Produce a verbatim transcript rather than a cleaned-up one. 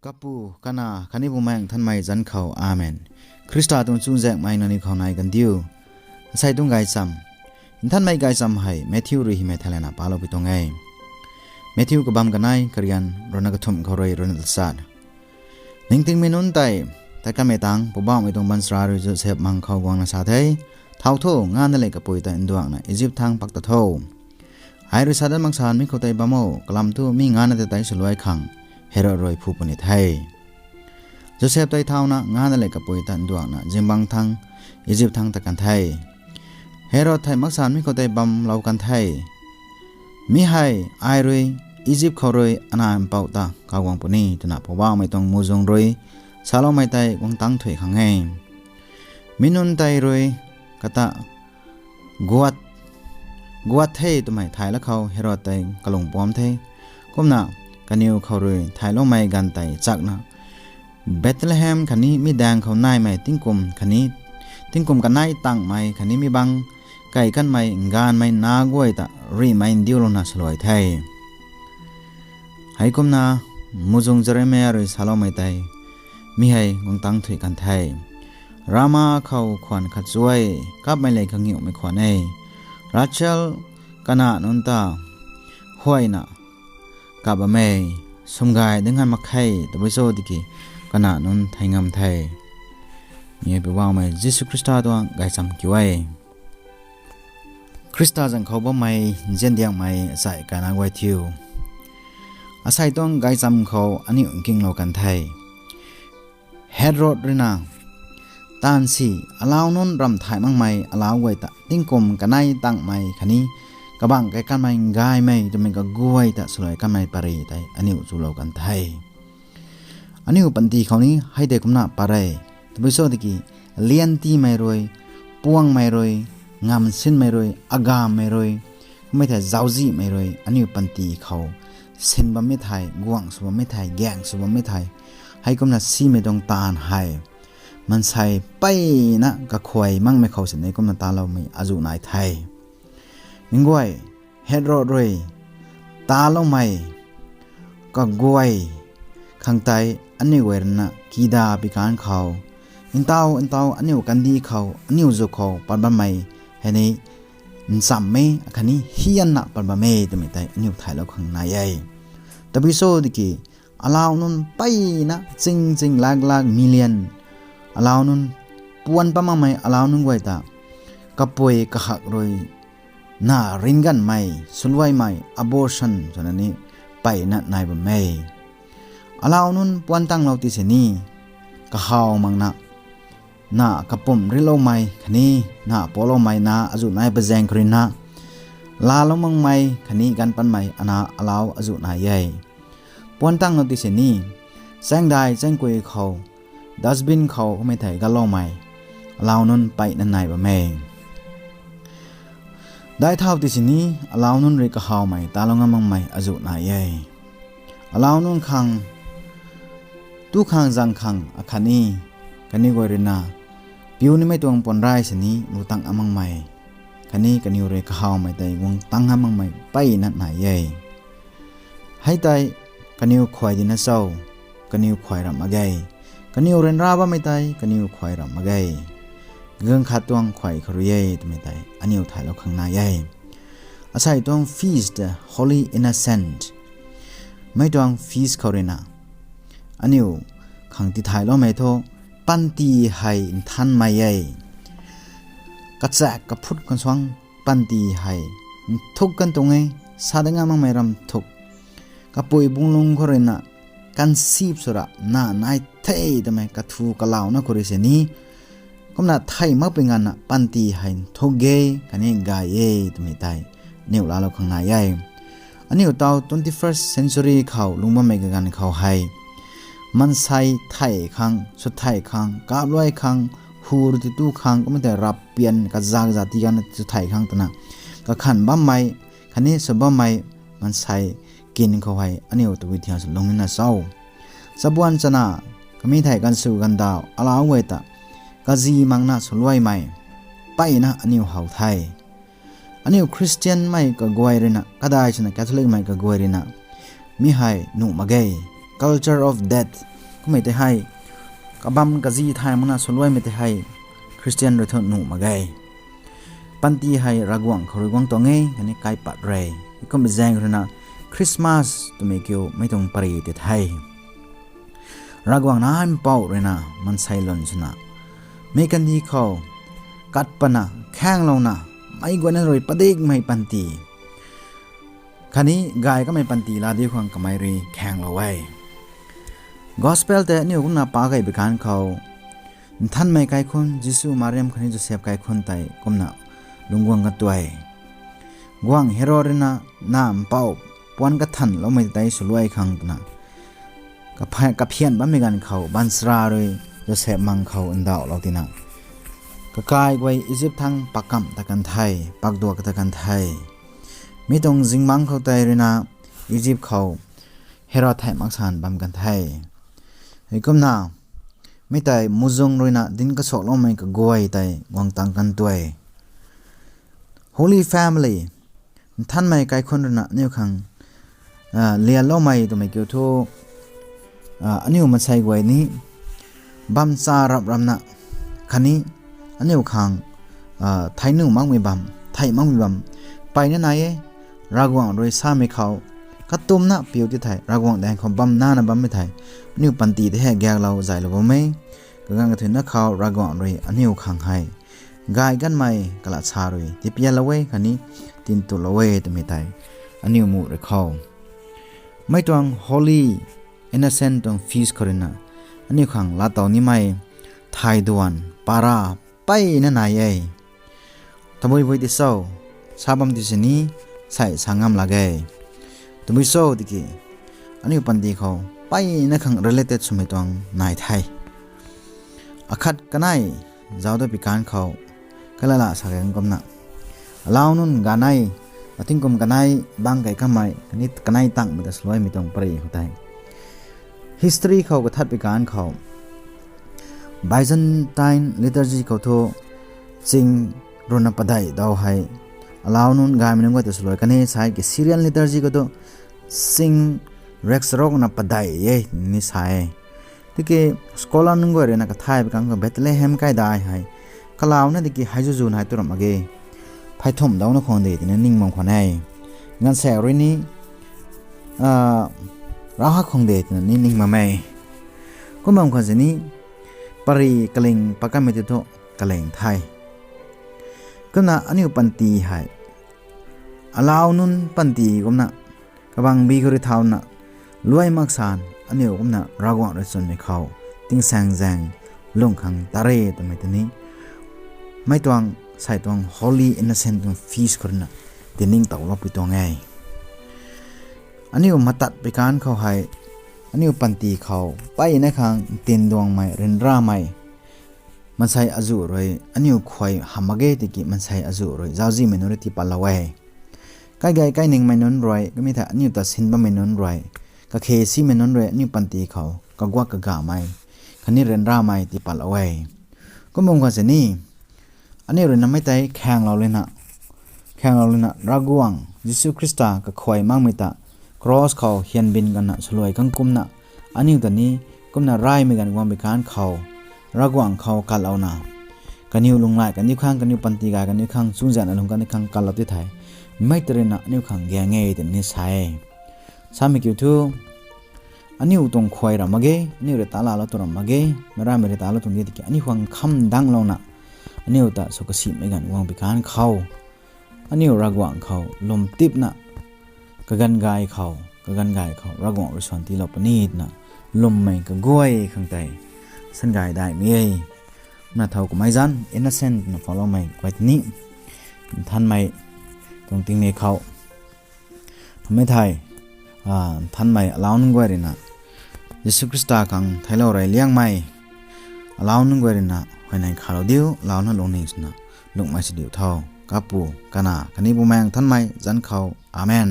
Kapu, Kanac khatni Bumaengh Nthanmei zanc khou, Amen. Khrista tuang chuzaenghmei nangniw khou nai kandiu. Asei tuang gaychamv, Nthanmei gaychamv hei Matthew rui hymei thaylana paloupui tuang e. Matthew kabamv kanei, karian ruhna kathumh khou rui ruhna tachat. Ningtingmei nunc tei tat kanmei tangv Poubauhmei tuang baanchara rui Joseph mang khou guangna sa the, Thau tho, nganvna lev kapui ta nduangna Izip thangc pak ta tho. Ai rui sa dat maksan mi khou tei bam o, kalam thu mi nganvna ta tei swluai khang Herod rui phu puni the. Joseph tei thauna nganvna lev kapui ta nduangna zingbangc thangc Izip thangc tat kan the. Herod thei maksan mi khou tei bamlou kan the. Mi hei ai rui Izip khou rui ana mpouh ta kaguang puni twna Poubauhmei tuang muhzwng rui saloumei tei guang tangc thuy khang e. Mi nunc tei rui kata guat, guat the twmei thay la khou Herod tei kalung puam the. Kumna kaniw khou rui thayloumei ganv tei chakna Bethlehem khatni mi daeng khou naimei tingkum khatni tingkum kanei tangmei khatni mi bang kai kanmei nganvmei nac guay ta rihmei ndiulouna swluai the. Heikumna muhzwng Jeremia rui saloumei tei mi hei guang tangc thuy kan the. Rama khou khwan khat chuai, kapmei lev kangiuhmei khwan e. Rachel kanac nunc ta huayna kap bam e, swmgay ding ngan mak khe, tabui cho tiki kanac nunc thei ngam the. Mi hei Poubauhmei Jisu Khrista tuang gaychamv kiu e. Khrista zanc khou bammei nziandiangmei achai kainac guay thiu, asei tuang gaychamv khou aniu nkinglou kan the. Herod ruina taanv si, alau nunc ramh thay makmei alau guay ta tingkum kanei tangmei khatni kabangc kai kanmei gaymei twmei kaguay ta swluai kanmei pary tei aniu chulou kan the. Aniu panty khou ni hei tei kumna pat e. Tabui cho tiki liantimei rui, puangmei rui, ngamsinmei rui, agammei rui, kummei thei zauczihmei rui aniu panty khou sin bammei thei, guangc sw bammei thei, gaeng sw bammei thei, heikumna simei tuang taanv hei maansei mpeyna kakhuay makmei khou sini kumna taloumei azuh nai the. Nguay, Herod rui taloumei kaguay khang tei aniu guay ruina kida pikanv khou, ntau ntau aniu kandih khou, aniu zuk khou pat bammei hei ni nchammei khatni hianna pat bam e twmei tei aniu thaylou khang nai e. Tabui cho tiki alau nunc mpeyna ching ching lak lak million alau nunc, puan pat makmei alau nunc guay ta kapui kahak rui na ringganmei, swluaimei, abortion twna ni mpeyna nai bam e. Alau nunc puan tanglou ti sini kahaw makna, na kapumc riloumei khatni na paloumei na azuh nai pazaeng khou ruina laalou makmei khatni ganv patmei ana alau azuh nai e. Puan tanglou ti sini chaengdai chaengkui khou, dustbin khou kummei thei ganloumei alau nunc mpeyna nai bam e. Daic thau ti sini alau nunc rui kahawmei talou ngam makmei azuh nai e. Alau nunc khang, tu khang zang khang akhatni kaniw guay ruina piu nimei tuang puanray sini lu tang a makmei khatni kaniw rui kahawmei tei guang tang a makmei mpeyna nai e. Hei tei kaniw khuay dina cho? Kaniw khuay ramh mak ge. Kaniw ryanra bammei tei kaniw khuay ramh mak ge. Ganv khat tuang khuay khou rui e twmei tei aniw thaylou khang nai e. Asei tuang feast, Holy Innocent, mei tuang feast khou ruina aniu khang tithayloumei thu, panty hei nthanmei e. Kachaek kaphut kansuang panty hei nthuk kan tuang e, sa dat ngam makmei ram thuk. Kapui bunglung khou ruina conceive swra na nai the twmei kathu kalauna khou rui sini, kumna thei makpui nganvna panty hei nthuk ge khatni gay e twmei tei aniw laalou khang nai e. Aniu tau twenty-first century khou lungc bammei kaganv khou hei maansei thei khang, sw thei khang, kapluai khang, hu rui titu khang, kummei tei rap pian kazak zat ti ganv sw thei khang twna kakhan bammei khatni sw bammei maansei kin khou hei aniu tabui thiang sw lungc nina cho? Chabuan chana, kamei thei ganvsw ganvdaw alau guay ta kazi makna swluaimei mpeyna aniw how the. Aniu Christian mei kaguay ruina, kadai swna Catholic mei kaguay ruina mi hei nuh mak ge. culture of death. Kummei tei hei, kabam kazi thay makna swluaimei tei hei, Christian rui thu nuh mak ge. Panty hei Ravguangc khou rui guang tuang e, khatni kaipat re. Kummei zaeng ruina Christmas twmei kiu mei tuang pary tei the. Ravguangc Nac Mpouh ruina mansei lun swna, mi kandih khou kat pana khaenglouna, meic guayna rui padikmei panty, khatni gay kamei panty laa diu khang kamei rui khaenglou e. Gospel tei aniu kumna pa key bi kan khou, nthanmei kaikhun, Jisu, Mariam khatni Joseph kaikhun tei kumna lungc guang kan tuai. Guangc Herod ruina Nac Mpouh puan kathanloumei tei swluai khang twna kapha-, kaphian bammei ganv khou baanchara rui Joseph mang khou ndauhlou tina, kakai guay Egypt thangc pakkamh ta kan the, pakduak ta kan the. Mi tuang zingbangc khou tei ruina Egypt khou Herod thei maksan bam kan the. Heikumna, mi tei muhzwng ruina dinc kasuakloumei kaguay tei guang tang kan tuai. Holy Family, nthanmei kaikhun ruina aniu khang, ah, lianloumei twmei kiu thu, ah, aniu mansei guay ni bam cha rap ramna, khatni aniu khang, ah, thei nuh makmei bam, thei makmei bam mpeyna nai e. Ravguangc rui samei khou katumna piu ti thei, Ravguangc daeng khou bam nana bammei thei, aniu panty tei hei gaeklou zaylou bam e. Kaganv kathuicna khou Ravguangc rui aniu khang hei gay ganmei kalat sa rui tipianlou e, khatni tintulou e twmei tei aniu muh rui khou, mei tuang Holy Innocent tuang feast khou ruina aniu khang laatow nimei thai duan, para, mpeyna nai e. Tabui bui ti cho, sa bam ti sini, sei sa ngam lak ge. Tabui cho tiki, aniu panty khou mpeyna khang related swmei tuang nai the. Akhat kanei, zauc da pi kan khou, kalala sa kang kumna, alau nunc ganei, atingkum kanei bang key kamei, khatni kanei tangmei ta swluaimei tuang pary khou tei, history khou kathat pi kan khou, Byzantine liturgy khou thu, ching ruina padeih daw hei, alau nunc gaymei nunc guay ta swluai kan e. Sai ki Syrian liturgy khou thu, ching rek charuk na padeih e ni sa e. Tiki scholar nunc guay ruina kathay pi kan khou Bethlehem kaidai hei, kalauna tiki hei zuzu nai tu ram mak ge, pheythumh dauna khwang de twna ning bam khwan e. Gaanvsaekc rui ni, ah, ravha khwang de twna ni ning bam e. Kum bam khwan sini, pary kaling pakanmei ti thu kaling the. Kumna aniu panty hei, alau nunc panty kumna, kabangbi khou rui thauna, luai maksan aniu kumna Ravguangc rui chwnmei khou, tingsaengzaeng lung khang ta re twmei tei ni, mei tuang, sei tuang Holy Innocent tuang feast khou ruina, tiningtowlou pi tuang e. Aniu matat pi kan khou hei, aniu panty khou mpeyna khang ntinduangmei, ryanramei, maansei azuh rui aniu khuay hamh mak ge tiki maansei azuh rui zauczihmei nunc rui tiipatlou e. Kaigay kainingmei nunc rui, kamei thei aniu ta sin bammei nunc rui, kakhe simei nunc rui aniu panty khou kaguak kagamei, khatni ryanramei tiipatlou e. Kum bam khwan sini, aniu ruina mei tei khaenglou lana, khaenglou lana Ravguangc Jisu Khrista kakhuay makmei ta cross khou hianbin kana swluai kang kumna, aniu ta ni kumna reymei ganv guang bi kan khou, Ravguangc khou katlouna, kaniw lunghlaic kaniw khang, kaniw panty gay kaniw khang, chuzaenghna lung kaniw khang katlou ti thei, mei ta ruina aniu khang gaeng e twna ni sa e. Samei kiu thu, aniu tuang khuay ram mak ge, aniu rui ta laalou tu ram mak ge, meic ramei rui talou tuang de tiki aniu khang khamdanglouna, aniu ta sw kasimei ganv guang bi kan khou, aniu Ravguangc khou lwm tipna, kaganv gay khou, kaganv gay khou Ravguangc rui swan tiilou puni twna, lwmmei kaguay khang tei, sangay daihmei e. Kumna thow kummei zanc, innocent twna phoutloumei guay tei ni, nthanmei tuang tingmik khou, mei thei, ah, nthanmei alau nunc guay ruina, Jisu Khrista khang theiclou rey liangmei, alau nunc guay ruina huayney khalou diu, alau nunc lungning swna, lungmei sw diu tho, Kapu, Kanac, khatni Bumaengh Nthanmei zanc khou. Amen.